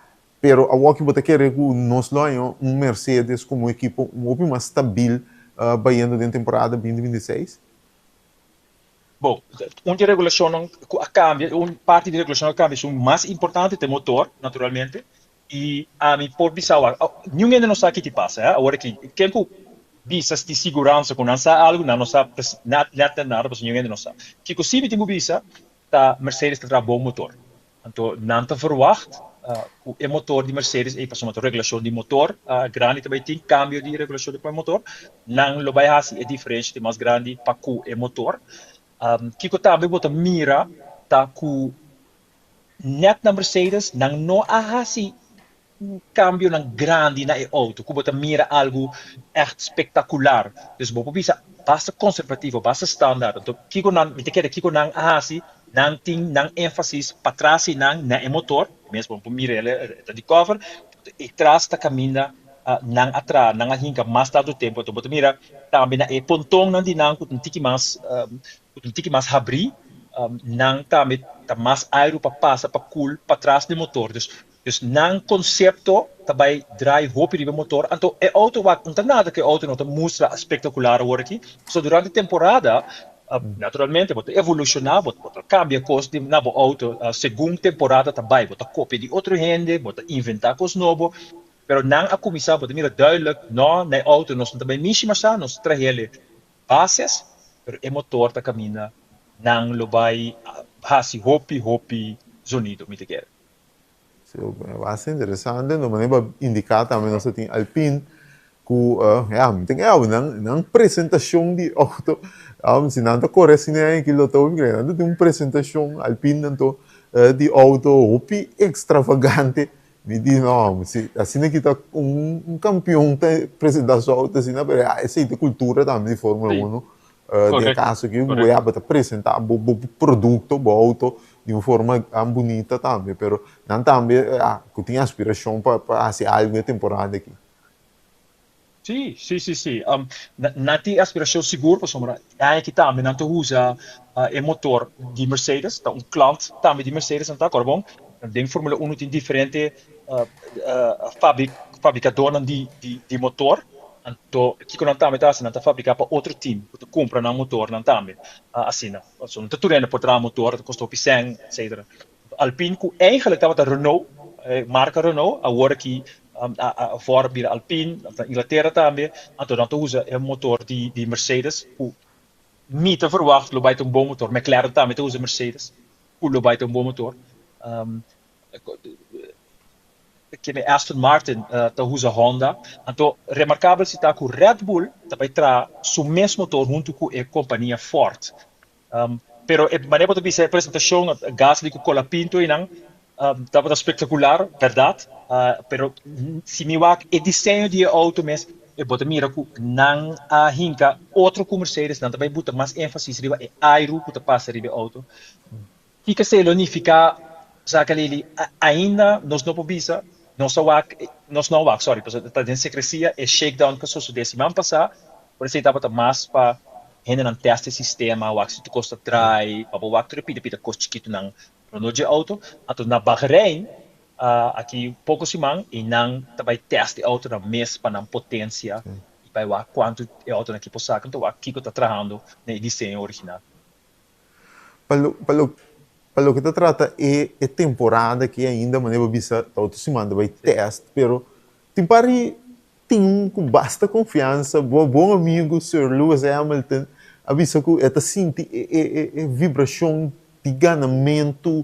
pero awoki bo ta kere ku nos lo haña un Mercedes komo ekipo hopi mas stabil bayendo den temporada 2026? Bon, un di e regulashonnan ku a kambia, un parti di e regulashonnan ku a kambia esun mas importante ta e motor, naturalmente, I ami por bisa awor, niun hende no sa ki ti pasa, eh, awor aki. Ken ku bisa di siguransa ku nan sa algu, nan no sa net net nada, pasobra niun hende no sa. Kiko si mi tin ku bisa ta Mercedes ta traha bon motor. Anto nan ta verwacht ku e motor di Mercedes ei, pasobra ta regulashon di motor grandi ta bai tin, kambio di regulashon di motor, nan lo bai hasi e diferensha tin mas grandi pa ku e motor. Kiko tambe bo ta mira ta ku Net na Mercedes nan no a hasi cambionan grandi na e auto cu bo ta mira algo echt spectacular. Dus bo por bisa basta conservativo, basta standaard. Anto kico nan, mi ta kere kico nan a hasi, nan tin nan enfasis patras y nan na e motor, mes bo por mira e ta di cover, e tras ta caminda nan a traha, nan a hinca mas tanto tempo. Anto bo ta mira tambe na e pontonnan di nan cu ta un tiki mas Ku ta un tiki mas habrí, nan tambe ta mas airu pa pasa pa kul patras di motor. Dus, dus nan konsepto ta bai draai hopi riba e motor. Anto e outo wak, no ta nada ku e outo no ta mustra spektakular awor aki. Pasobra durante temporada, naturalmente bo ta evolushoná, bo ta kambia kos di na bo outo segun temporada ta bai. Bo ta kopia di otro hende, bo ta inventá kos nobo. Pero nan a kuminsá, bo ta mira duidelijk, no, na e outo nos no ta bai mishi masha, nos ta trahel e bases, pero e motor ta caminda nan lo bay haci hopi hopi zonido mi ta kere. Si, basta interesante, no manera bo a indica tambe nos ta tin Alpine cu ya mi ta kere nan nan presentacion di auto si nan ta core asina aki lo ta hopi grandi, nan ta tin un presentacion Alpine anto di auto hopi extravagante. Mi di, no, si asina ki ta un kampion ta presentá su outo asina, pero ya esei ta kultura tambe di Fórmula Uno. Den e kaso aki bo ya bo ta presentá bo bo produkto, bo outo di un forma bunita tambe, pero nan tambe ya ku tin aspirashon pa pa hasi algu e temporada aki. Sí, sí, sí, sí. Nan tin aspiracion sigur pasobra e aña aki tambe nan ta usa e motor di Mercedes, ta un klant tambe di Mercedes nan ta, acorda bon? Den Formula Uno tin diferente fabricadornan di motor, anto kico nan tambe ta haci? Nan ta fabrica pa otro team cu ta cumpra nan motornan tambe, asina. Pasobra no ta tur hende por traha motor, ta costa hopi cen, etcetera. Alpine ku eigenlijk tabata Renault, e marka Renault, awor aki a for bira Alpine, na Inglatera tambe, anto nan ta usa e motor di Mercedes ku mi ta verwacht lo bai ta un bon motor. McLaren tambe ta usa Mercedes ku lo bai ta un bon motor. Keme Aston Martin ta usa Honda. Anto remarkabel si ta ku Red Bull ta bai traha su mes motor huntu ku e kompania Ford. Pero e manera bo ta bisa e presentacion Gasly cu Colapinto einan tabata spectacular, berdad. Pero si mi wak e diseño di e auto mes e bo ta mira cu nan a hinca otro cu Mercedes, nan ta bay buta mas enfasis riba e airu cu ta pasa riba e auto. Kiko esey lo nifica Zakalili? Ainda nos no por bisa, nos a wak, nos no a wak, sorry, pasobra ta den secrecia e shakedown cu a sosode siman pasa, por esey tabata mas pa hendenan test e sistema, wak si tur kos ta draai, pa bo wak tur e pida pida kos chikitunan rondó dje auto. Anto na Bahrein aki poko siman i nan ta bai test e autonan mes pa nan potensia i bai wak kuantu e autonan aki por saka, anto wak kiko ta trahando na e diseño original. Pa lo pa lo pa loke ta trata e e temporada aki ainda manera bo bisa ta otro siman ta bai test pero tin par di Tin ku basta konfiansa, bo bon amigu Sir Lewis Hamilton a bisa ku e ta sinti e vibrashon di ganamentu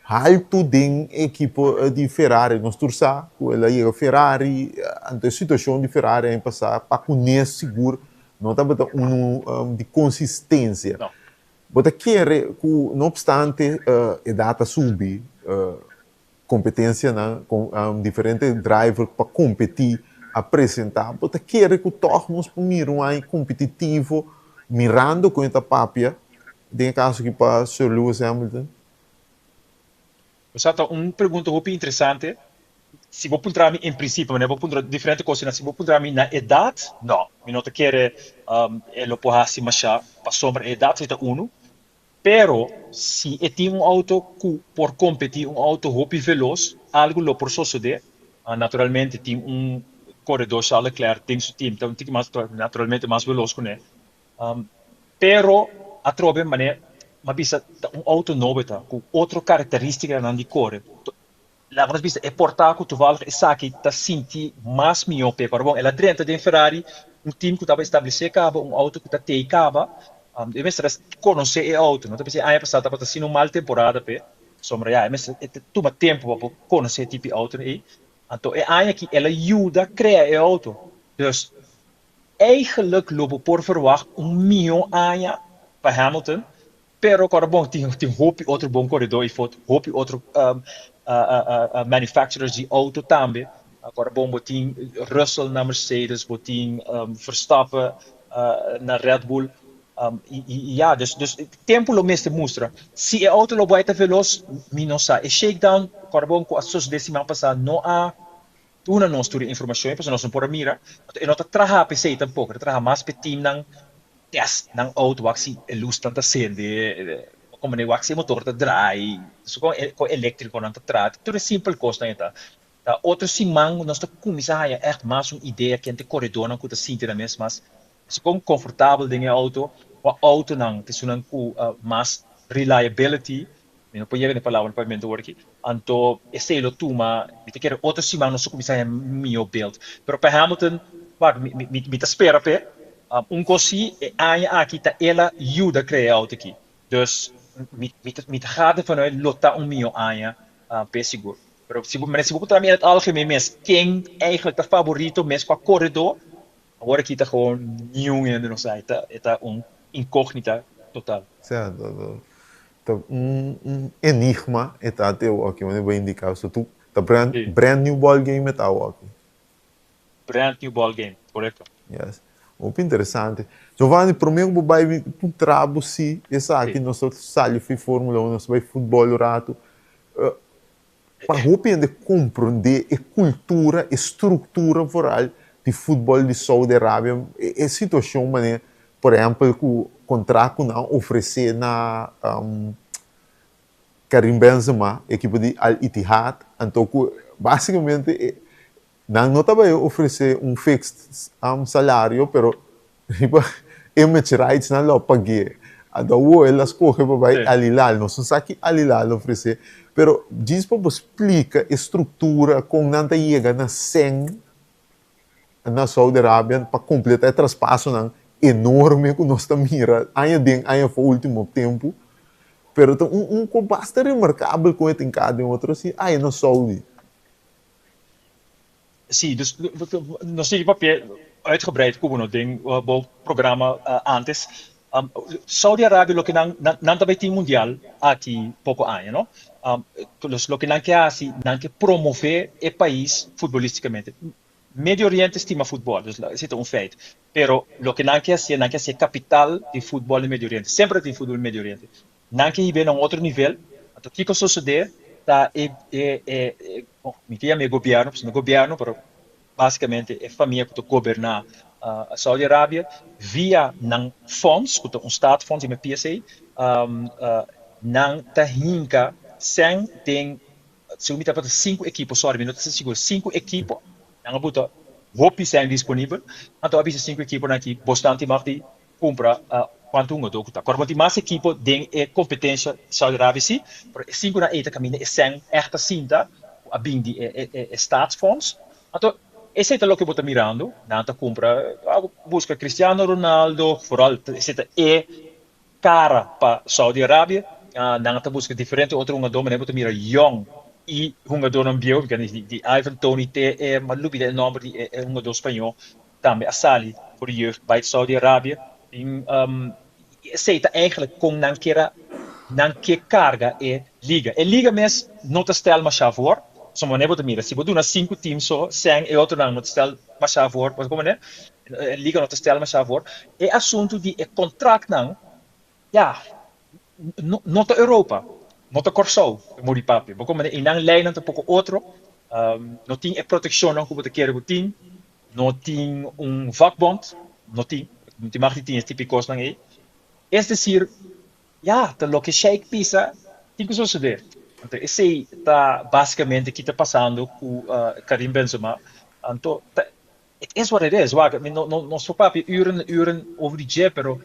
haltu den e ekipo di Ferrari. Nos tur sa ku el a yega Ferrari, anto e situashon di Ferrari aña pasá pa kuné sigur no tabata unu di konsistensia. Bo ta kere ku no opstante edat a subi, Competencianan con diferente driver pa competi a presenta, bo ta kere cu toch nos por mira un aña competitivo mirando con e ta papia, den e caso aki pa Sir Lewis Hamilton? Bo sa ta un pregunta hopi interesante. Si bo puntra mi en principio, manera bo puntra diferente cosnan, si bo puntra mi na edad, no, mi no ta kere e lo por haci masha pasobra e edad si ta uno. Pero si e tin un auto cu por competi, un auto hopi veloz, algo lo por sosode. Naturalmente tin un coredor Charles Leclerc den su team, ta un tiki mas, naturalmente mas veloz cu ne. Pero atrobe mane m'a bisa ta un auto nobo e ta, cu otro caracteristicanan di core. Laga nos bisa e por ta ku toevallig esaki ta sinti mas mihó p'e. Pero bon, el a drenta den Ferrari, un team ku tabata establesé kaba, un outo ku ta tei kaba. E mester a konosé e outo. No ta bisa e aña pasá tabata asina un mal temporada p'e. Pasobra ya, e mester e ta tuma tempu pa bo konosé e tipo di outo ei. Anto e aña aki el a yuda krea e outo. Dus eigenlijk lo bo por verwagt un mihó aña pa Hamilton. Pero kòrda bon, tin tin hopi otro bon koredó i fot hopi otro manufacturers di outo tambe. Kòrda bon bo tin Russell na Mercedes, bo tin Verstappen na Red Bull. I i ya, dus dus tempu lo mester mustra. Si e outo lo bai ta velos, mi no sa. E shakedown, kòrda bon, ku a sosodé siman pasá no a duna nos tur e informashon ei, pasobra nos no por a mira. Anto e no ta traha p'esei tampoko, e ta traha mas p'e teamnan test nan auto wak si e lusnan ta sende, como ne wak si e motor ta draai, so con e con electriconan ta traha, tur e simpel cosnan e ta. Ta otro siman nos ta cuminsa haya echt mas un idea ken ta e coredornan cu ta sinti nan mes mas si con comfortabel den e auto, cua autonan ta esunnan cu mas reliability, mi no por yega na e palabra na papiamento awor aki, anto esey lo tuma, mi ta kere otro siman nos ta cuminsa haya miho beeld. Pero pa Hamilton, wak, mi mi mi ta spera p'e, un cos si, e aña aki ta el a yuda crea e auto aki, dus mi mi ta mi ta gaat ervan uit lo ta un miho aña p'e sigur. Pero si bo si bo puntra mi in het algemeen mes ken eigenlijk ta favorito mes pa coredo, awor aki ta gewoon niun hende no sa, e ta e ta un incognita total. Sea, ta un un enigma e ta te awor aki, wanneer bo a indica so tu ta brand brand new ball game e ta awor aki. Brand new ball game, correcto. Yes. Hopi interesante. Giovanni, prome ku bo bai mi puntra bo si esaki nos ta sali fi Formula 1, nos ta bai futbol un ratu. Pa hopi hende komprondé e kultura, e struktura vooral di futbol di Saudi Arabia, e situashon manera, por ehèmpel, ku kontrakt ku nan a ofresé na Karim Benzema, ekipo di Al Ittihad, anto ku básikamente Nan no ta bai ofresé un fixed salario, pero riba image rights nan lo pag'é. Anto awor el a skohe pa bai Al Hilal. Nos no sa ki Al Hilal ofresé, pero djis pa bo splika e struktura kon nan ta yega na sèn na Saudi Arabia pa kompletá e traspasonan enorme ku nos ta mira aña den aña afó último tempu. Pero ta un kos basta remarkabel kon e tin kada den otro si aya na Saudi. Sí, dus nos tin papia uitgebreid ku bo no den bo programa antes. Saudi Arabia loke nan nan ta bai tin mundial aki poko aña no. Dus loke nan ke hasi nan ke promove e pais futbolisticamente. Medio Oriente stima futbol, dus esei ta un feit. Pero loke nan ke hasi nan ke hasi e kapital di futbol di Medio Oriente. Semper a tin futbol di Medio Oriente. Nan ke hib'é na un otro nivel, anto kiko sosodé ta e e e bon mi ta yama e gobièrnu pasobra no gobièrnu pero basikamente e famia ku ta goberná Saudi Arabia via nan fonds ku ta un staatfonds yama PSA nan ta hinka sèn den segun mi tabata sinku ekipo sorry mi no ta sigur sinku ekipo nan a buta hopi sèn disponibel anto a bisa sinku ekiponan aki bosnan tin mag di Kumpra kuantu hungadó ku ta. Kòrda bo tin mas ekipo den e kompetensia Saudi Arabia si, pero e sinkunan ei ta kaminda e sèn ègt ta sinta ku a bin di e staatsfonds. Anto esei ta loke bo ta mirando, nan ta kumpra buska Cristiano Ronaldo, foral esei ta e kara pa Saudi Arabia, nan ta buska diferente otro hungadó manera bo ta mira yòn i hungadónan bieu, di Ivan Toney te e, mi a lubida e nòmber di e hungadó spañó Tambe a sali for di jeugd bai Saudi Arabia. Tin esei ta eigenlijk kon nan kier a nan ke karga e liga. E liga mes no ta stel masha voor. Pasobra manera bo ta mira si bo duna sinku team so sèn e otronan no ta stel masha voor. Pasobra manera e liga no ta stel masha voor. E asuntu di e kontraktnan ya no no ta Europa, no ta Kòrsou e muri papia. Bo komprende einan leinan ta poko otro. No tin e protekshonnan ku bo ta kere ku tin. No tin un vakbond, no tin, no tin mag di tin e tipo di kosnan ei. Es desir, ya, ta loke Sheik bisa tin ku sosodé. Anto esei ta basikamente ki ta pasando ku Karim Benzema. Anto ta, it is what it is. Wak, mi no, no, nos por papia uren en uren over di dje, pero.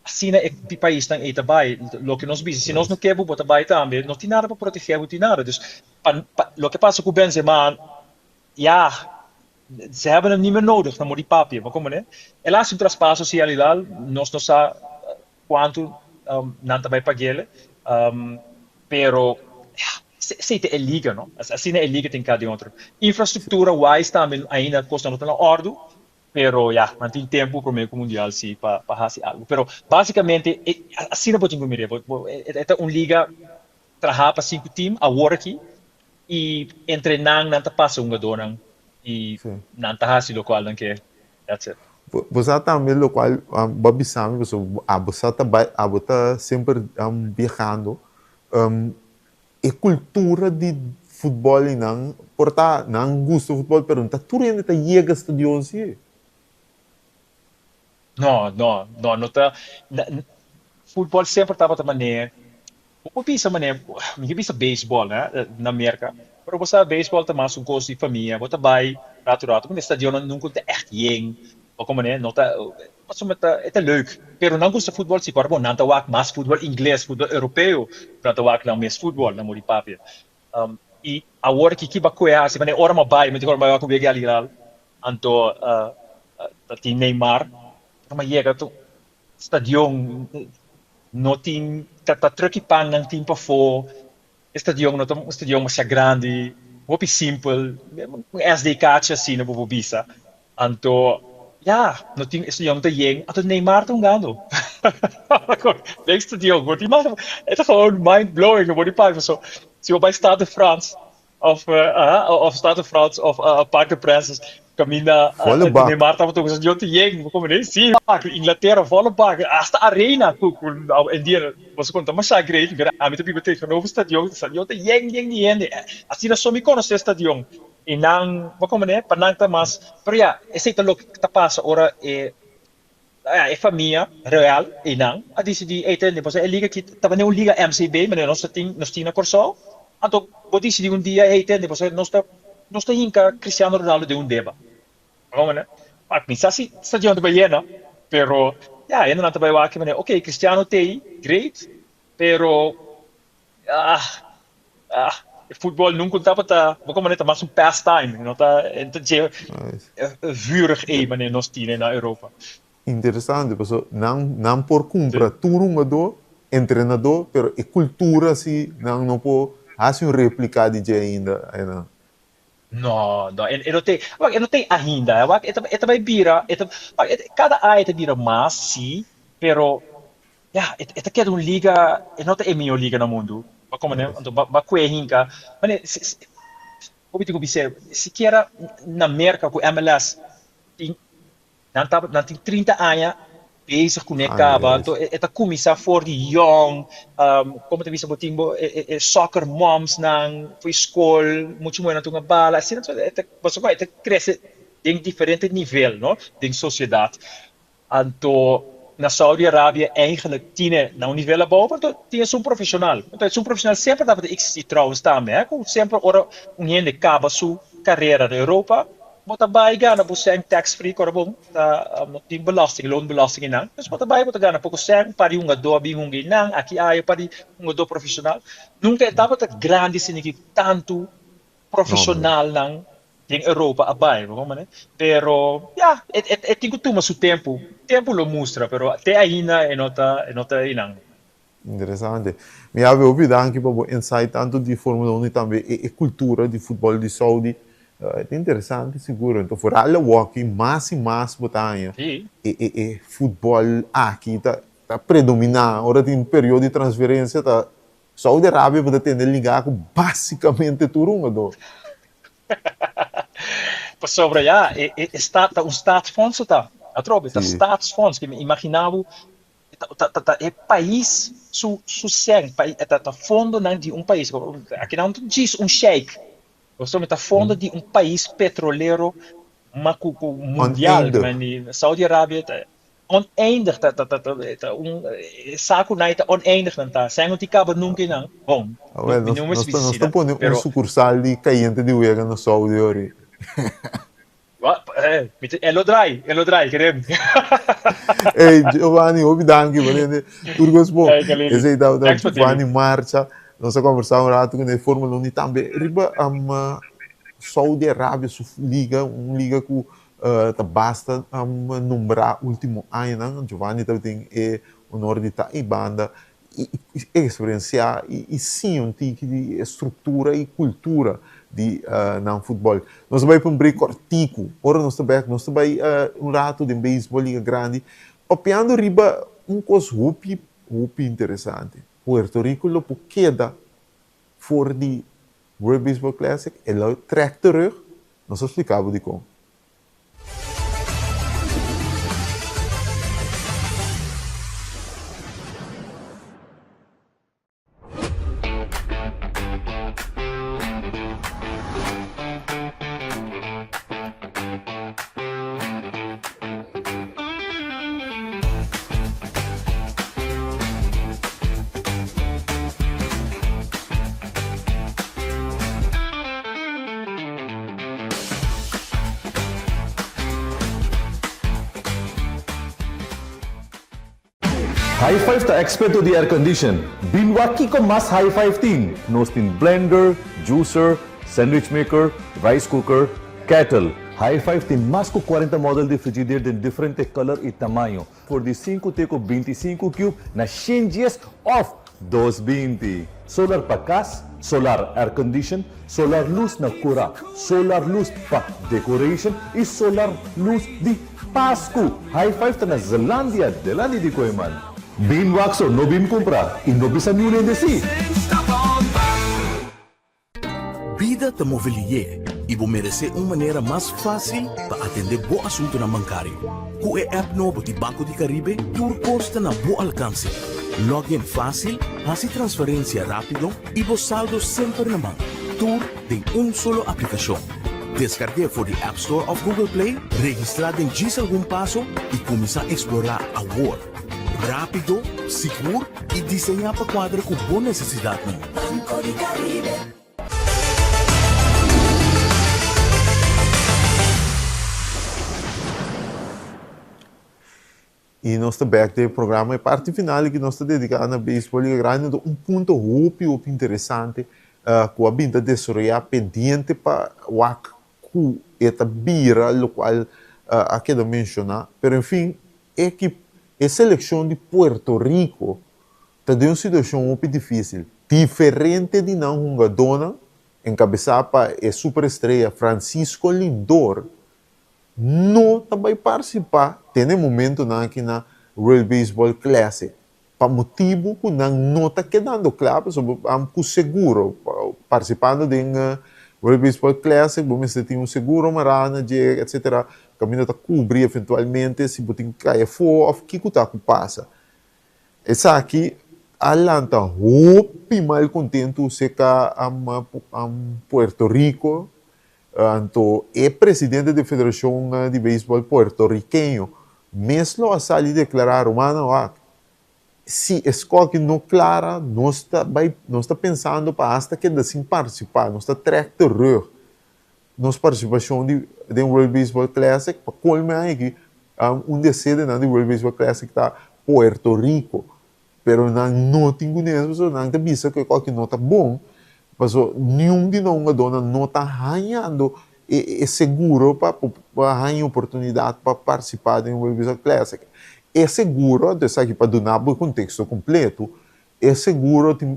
Asina e paisnan ei ta bai. Loke nos bisa, si nos no ke bo, bo ta bai tambe. No tin nada pa protegé bo, tin nada. Dus, pa, pa, loke pasa ku Benzema, ya, ze hebben hem niet meer nodig, nan mor di papia, bo komprendé? El a hasi un traspaso si Al Hilal, nos no sa kuantu nan ta bai pag'el, pero, ya, esei ta e liga, no? Asina e liga tin ka den otro. Infrastruktura wise tambe ainda kosnan no ta na òrdu, Pero ya, nan tin tempu promé ku mundial si pa pa hasi algu. Pero básikamente e asina bo tin ku mir'é. Bo bo e ta un liga trahá pa sinku tim awor aki i entre nan nan ta pasa hungadónan i nan ta hasi lokual nan ke. That's it. Bo bo sa tambe lokual bo a bisa mi pasobra abo sa ta bai abo ta semper biahando. E cultura di futbol y nan por ta nan gusta futbol pero no ta tur hende ta yega stadion si. No, no, no, no ta futbol semper tabata manera bo por bisa manera mi ke bisa beisbol ne na Merca pero bo sa beisbol ta mas un cos di famia bo ta bay rato rato pasobra e stadionnan nunca ta echt yen bo como no ta Pasobra ta e ta leuk. Pero nan gusta futbol si kor bon nan ta wak mas futbol ingles, futbol europeo, nan ta wak nan mes futbol, nan muri papia. I awor ki kiba ku e hasi manera ora mi a bai mi ta ora mi a bai wak un wega di Al Hilal anto ta tin Neymar ora mi a yega to stadion no tin ta ta truck i pan nan tin pafó e stadion no ta un stadion masha grandi hopi simpel un SDK asina bo por bisa Anto, ya, no tin e stadion ta yen, anto Neymar ta hungando. Den stadion, bo tin mas, e ta gewoon mind blowing, bo di papia paso si bo bai Stade de France of of Stade de France of Parc de Princes kaminda Volle bak. Neymar tabata hunga, stadion ta yen, bo komprende? Si, Inglaterra volle bak, hasta arena ku ku awendia bo sa konta masha great, ami ta biba tegenover stadion, stadion ta yen yen di hende, asina so mi konosé stadion. I nan, bo komprendé? Pa nan ta mas, pero ya, esei ta loke ta pasa ora e, ya, e famia real einan a disidí, ey tende, pasobra e liga aki tabata un liga MCB, manera nos ta tin, nos tin na Kòrsou, anto bo disidí un dia, ey tende, pasobra nos ta, nos ta hinka Cristiano Ronaldo den un deba. Bo komprendé? A kuminsá si stadion ta bai yena, pero ya, hendenan ta bai wak manera, ok, Cristiano t'ei, great, pero, ah, Ah, e futbol nunca tabata, bo como ta mas un pastime, no ta ta dje vurig ei manera nos tine na Europa. Interesante, paso nan nan por cumpra tur hungador, entrenador, pero e cultura si nan no por haci un replica di dje ainda einan. No, no, e no te, wak, e no te ainda, wak, e ta e ta bai bira, e ta, wak, e cada aña e ta bira mas, si, pero Ya, e ta keda un liga, e no ta e mihó liga na mundu. Bo komo ne, anto bo a kue hinka. Mane, hopi tin ku bis'é, sikiera na Merka ku MLS tin, nan tabata, nan tin trinta aña bezig kuné kaba, anto e ta kuminsá for di yòn, komo ta bisa bo tin bo e soccer moms nan for e skol, mucha muhé nan ta hunga bala, asina e ta, pasobra e ta krese den diferente nivel, no, den sosiedat. Anto na Saudi Arabia eigenlijk tine na un nivel abou, pero anto tin esun profesional. Anto esun profesional semper tabata existi trouwens tambe, hè, ku semper ora un hende kaba su karera na Europa, bo ta bai gana bo sèn tax free, kòrda bon, ta no tin belasting, loonbelasting einan. Dus bo ta bai bo ta gana poko sèn, un par di hungadó a bin hunga einan, aki aya un par di hungadó profesional. Nunka e tabata grandi asina ki tantu profesionalnan den Europa a bai, bo comprende? Pero ya, e e e tin cu tuma su tempo, tempo lo mustra, pero te ainda e no ta e no ta einan. Interesante. Mi a hopi danki pa bo insight tanto di Formula Uno y tambe e e cultura di futbol di Saudi. E ta interesante sigur. Enton foral awoki mas y mas bo ta haña e e e futbol aki ta ta predomina. Ora tin periodo di transferencia ta Saudi Arabia bo ta tende liga ku basikamente tur hungadó. Pasobra ya, e e sta ta un staatsfonds su ta. Atrobe, ta staatsfonds. Ke mi imagina bo, ta ta ta e pais su su sèn, ta ta fondonan di un pais. Akinan no ta djis un sheik. Pasobra ta fondo di un pais petrolero ma ku ku mundial. Saudi Arabia ta Oneindig ta ta ta ta un e saku nai ta oneindig nan ta sen no tin kaba nunca ei nan bon Awel, mi nos, no mes nos ta, bisa nos ta asina pone un pero sucursal di Cayente di Wega na Saudi ori. E lo draai, e lo draai, kere mi. Ey, Giovanni, hopi danki, manente. Tur kos bon. Esei tabata Giovanni Marcha. Nos a conversa un rato ku e Formula 1 i tambe riba um, Saudi Arabia su liga, un liga ku uh, ta basta um, nombrá último añanan. Giovanni tabatin e honor di ta ei banda i eksperensiá i siña un tiki di e struktura i kultura di nan futbòl. Nos ta bai pa un break kòrtiku. Ora nos ta bèk nos ta bai un ratu den beisbòl Liga Grandi papiando riba un kos hopi hopi interesante. Puerto Rico lo por keda for di World Baseball Classic, e lo trèk terug. Nos ta splika bo dikon. High Five ta experto di air condition. Bin wak kiko mas High Five tin. Nos tin blender, juicer, sandwich maker, rice cooker, kettle. High Five tin mas ku cuarenta model di frigider den diferente color y tamaño. For di sinku te ku 25 cube na 110 òf 220. Solar pa kas, solar air condition, solar lus na kura, solar lus pa decoration i solar lus di Pasku. High Five ta na Zelandia, delanti di Kooiman. Bin wak so, no bin kumpra i no bisa niun hende si. Bida ta move lié i bo meresé un manera mas fásil pa atendé bo asuntunan bankario. Ku e app nobo di Banco di Caribe tur kos ta na bo alkanse. Log in fásil, hasi transferensia rápido i bo saldo semper na man. Tur den un solo aplikashon. Deskarg'é for di App Store òf Google Play, registrá den djis algun paso i kuminsá eksplorá awor. Rápido, sigur i diseñá pa kuadra ku bo nesesidatnan. Banco di Caribe. I nos ta bek den e programa. E parti final aki nos ta dediká na beisbòl Liga Grandi. Enton un punto hopi hopi interesante ku a bin ta desaroyá pendiente pa wak ku e ta bira lokual a keda menshoná. Pero en fin E e selekshon di Puerto Rico ta den un situashon hopi difísil. Diferente di nan hungadónan, enkabesá pa e superestrea Francisco Lindor, no ta bai partisipá te na e momentunan aki na World Baseball Classic, pa motibu ku nan no ta kedando kla pasobra bo ku seguro. Partisipando den World Baseball Classic bo mester tin un seguro mará na dje etcetera. Kaminda ta kubri eventualmente si bo tin kai afó òf kiko ta ku pasa. Esaki a lanta hopi mal kontentu serka Puerto Rico. Anto e presidente di Federashon di Beisbòl Puertorikeño mes lo a sali deklará, Rumannan wak, si e skòki no klara nos ta bai nos ta pensando pa asta keda sin partisipá, nos ta trèk terug nos partisipashon di den World Baseball Classic pa kolme aña aki un di e sedenan di World Baseball Classic ta Puerto Rico. Pero nan no tin kunes pasobra nan ta bisa ku e kòki no ta bon, pasobra niun di nan hungadónan no ta hañando e e seguro pa pa haña oportunidat pa partisipá den World Baseball Classic. E seguro, anto esaki pa duna bo e konteksto kompleto, e seguro tin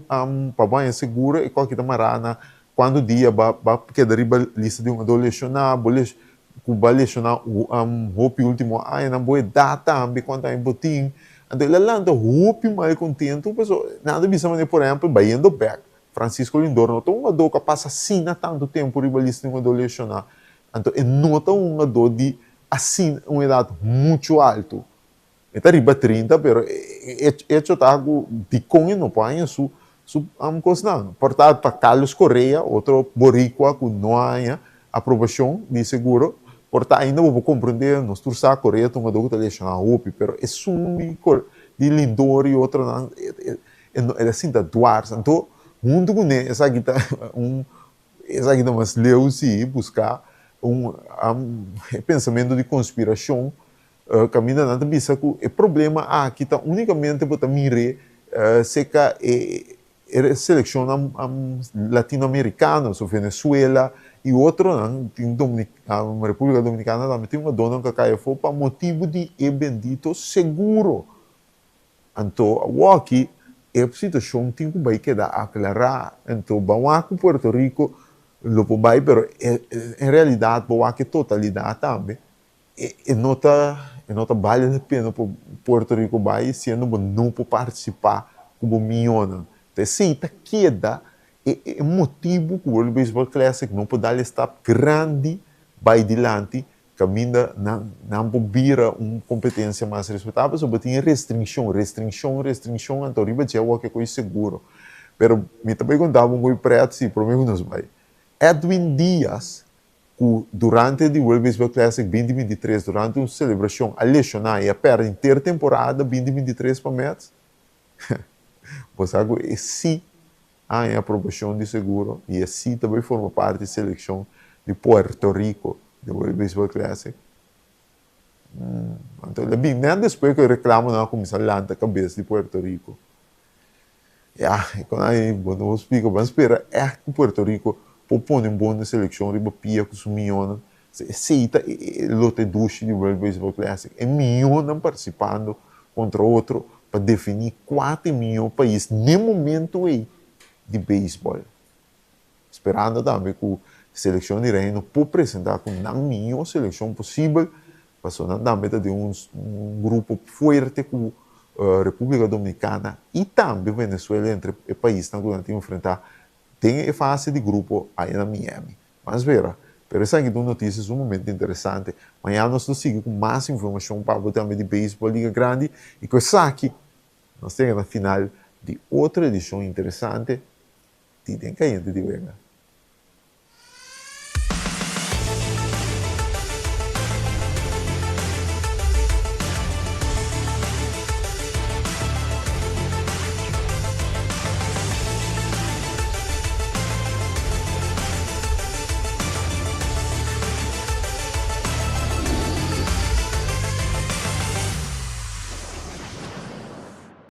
pa bo haña seguro e kòki ta mará na kuantu dia bo a keda riba lista di hungadó leshoná, bo ku bo a leshoná hopi último añanan, bo edat tambe kuantu aña bo tin. Anto el a lanta hopi mal kontentu pasobra nan ta bisa manera por ehèmpel bayendo bèk Francisco Lindor no ta un hungadó ku a pasa asina tantu tempu riba lista di hungadó leshoná. Anto e no ta un hungadó di asina un edat muchu altu. E ta riba 30 pero e echo ta ku dikon e no por haña su su kosnan. Por ta pa Carlos Correa, otro boricua ku no a haña aprobashon di seguro, por ta ainda bo por komprendé, nos tur sa Correa ta un hungadó ku ta leshoná hopi, pero esun di di Lindor i otronan el a sinta dwars. Anto huntu kuné esaki ta un esaki ta mas leu si buská. Un pensamentu di konspirashon kaminda nan ta bisa ku e problema aki ta únikamente bo ta mir'é serka e selekshonnan latinoamerikano, so Venezuela i otronan, tin Repúblika Dominikana tambe tin jugadónan ku a kai afó pa motibu di e bendito seguro. Anto awoki e situashon tin ku bai keda aklará. Anto ban wak ku Puerto Rico lo por bai pero en realidat bo wak e totalidat tambe e no ta e no ta bale la pena pa Puerto Rico bai siendo bo no por partisipá ku bo mionnan. Anto esei ta keda e e motibu ku World Baseball Classic no por dal e stap grandi bai dilanti Kaminda nan nan por bira un kompetensia mas respetabel pasobra bo tin e restringshon, restringshon, restringshon, anto riba dje awor ke koi seguro. Pero mi ta bai konta bo un koi prèt si promé ku nos bai. Edwin Diaz ku durante di World Baseball Classic 2023 durante un selebrashon a leshoná i a pèrdè henter temporada 2023 pa Mets, bo sa ku e si Haña aprobashon di seguro i así ta bai forma parti di selekshon di Puerto Rico den World Baseball Classic. Anto el a bin nèt despues ku e reklamonan a kuminsá lanta kabes di Puerto Rico. Ya, e kon ai bo no por splika, ban spera ègt ku Puerto Rico por pone un bon selekshon riba pia ku su mionnan. Esei ta e lote dushi di World Baseball Classic, e mionnan partisipando kontra otro pa definí kua ta e mihó pais n'e momentu ei di beisbòl. Sperando tambe ku selekshon di Reino por presentá ku nan mihó selekshon posibel, pasobra nan tambe ta den un grupo fuerte ku Repúblika Dominikana i tambe Venezuela entre e paisnan ku nan tin enfrentá den e fase di grupo aya na Miami. Mas bera, pero esaki ta un notisia sumamente interesante. Mañana nos lo sigui ku mas informashon pa bo tambe di beisbòl Liga Grandi i ku esaki nos ta yega na final di otro edishon interesante di Den Kayente di Wega.